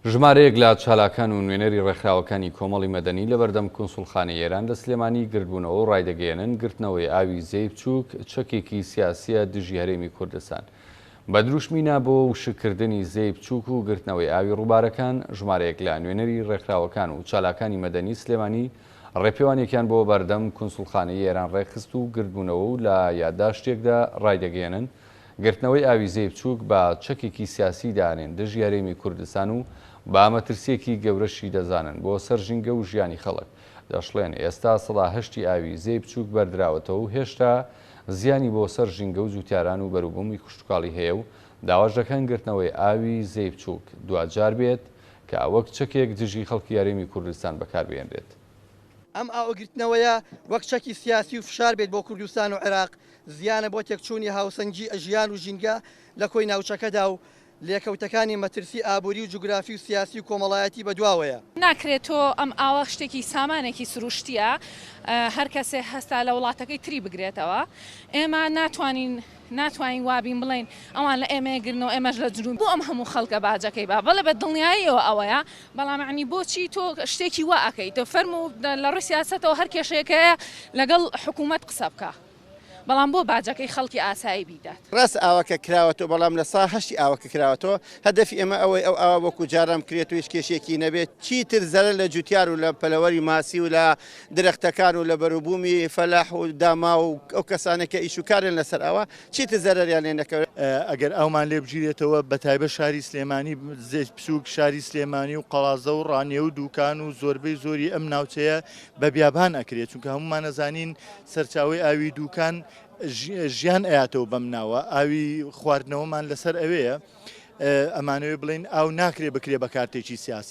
ژمارەیەک لە چالاکان و نوێنەری ڕێکخراوەکانی کۆمەڵی مەدەنی لەبەردەم کونسوڵخانەی ئێران لە سلێمانی گردبوونەوە و ڕایدەگەیەنن گرتنەوەی ئاوی زێی بچووک چەکێکی سیاسییە دژی هەرێمی کوردستان. بە دروشمی نا بۆ وشککردنی زێی بچووک و گرتنەوەی ئاوی ڕووبارەکان، ژمارەیەک لە نوێنەری ڕێکخراوەکان و چالاکانی مەدەنی سلێمانی ڕێپێوانێکیان بۆ بەردەم کونسوڵخانەی ئێران ڕێکخست و گردبوونەوە و لە یادداشتێکدا ڕایدەگەیەنن گرتنەوەی ئاوی زێی بچووک بە چەکێکی سیاسی دانێن دژی هەرێمی کوردستان و بە مەترسییەکی گەورەشی دەزانن بۆ سەر ژینگە و ژیانی خەڵک. دەشڵێن، ئێستا سەدا هەشتی ئاوی زێی بچووک بەردراوەتەوە و هێشتا زیانی بۆ سەر ژینگە و جووتیاران و بەروبوومی کشتوکاڵی هەیە و داواش دەکەن گرتنەوەی ئاوی زێی بچووک دواجار بێت کە وەک چەکێک دژی خەڵکی هەرێمی کوردستان بەکاربهێنرێت. ئەم ئاوگرتنەوەیە وەک چەکی سیاسی و فشار بێت بۆ کوردستان و عێراق، زیانە بۆ تێکچوونی هاوسەنگی ژیان و ژینگە لە کۆی ناوچەکەدا و لێکەوتەکانی مەترسی ئابووری و جوگرافی و سیاسی و کۆمەڵایەتی بەدواوەیە. ناکرێت تۆ ئەم ئاوە شتێکی سامانێکی سروشتیە هەر کەسێ هەستا لە وڵاتەکەی تری بگرێتەوە ئێمە ناتوانین ناتوانین وابین بڵێین ئەوان لە ئێمەیە گرنەوە ئێمەش لە جنوب بۆ ئەم هەموو خەڵکە باجەکەی با بەڵێ بە دڵنیاییەوە ئەوەیە بەڵام یەعنی بۆچی تۆ شتێکی وا ئەکەی تۆ فەرموو لە ڕووی سیاسەتەوە هەر کێشەیەک هەیە لەگەڵ حکوومەت قسە بکە بەڵام بۆ باجەکەی خەڵکی ئاسایی بیدات. ڕاستە ئاوەکە کراوەتەوە بەڵام لە سا هەشتی ئاوەکە کراوەتەوە، هەدەفی ئێمە ئەوەی ئەو ئاوە وەکو جاران بکرێت و هیچ کێشەیەکی نەبێت، چیتر زەرەر لە جوتیار و لە پەلەوەری ماسی و لە درەختەکان و لە بەروبوومی فەلاح و داماو و ئەو کەسانەی کە ئیش و کاریان لەسەر ئاوە چیتر زەرەریان لێ نەکەوێت. ئەگەر ئاومان لێ بگیرێتەوە بەتایبەت شاری سلێمانی، زێی بچووک، شاری سلێمانی و قەڵازە و ڕانیە و دووکان و زۆربەی زۆری ئەم ناوچەیە بە بیابان ئەکرێت، چونکە هەموومان ئەزانین سەرچاوەی ئاوی دووکان ژیان ئەیاتەوە بەم ناوە، ئاوی خواردنەوەمان لەسەر ئەوەیە، ئەمانەوێ بڵێین ئاو ناکرێ بکرێ بە کارتێکی سیاسی.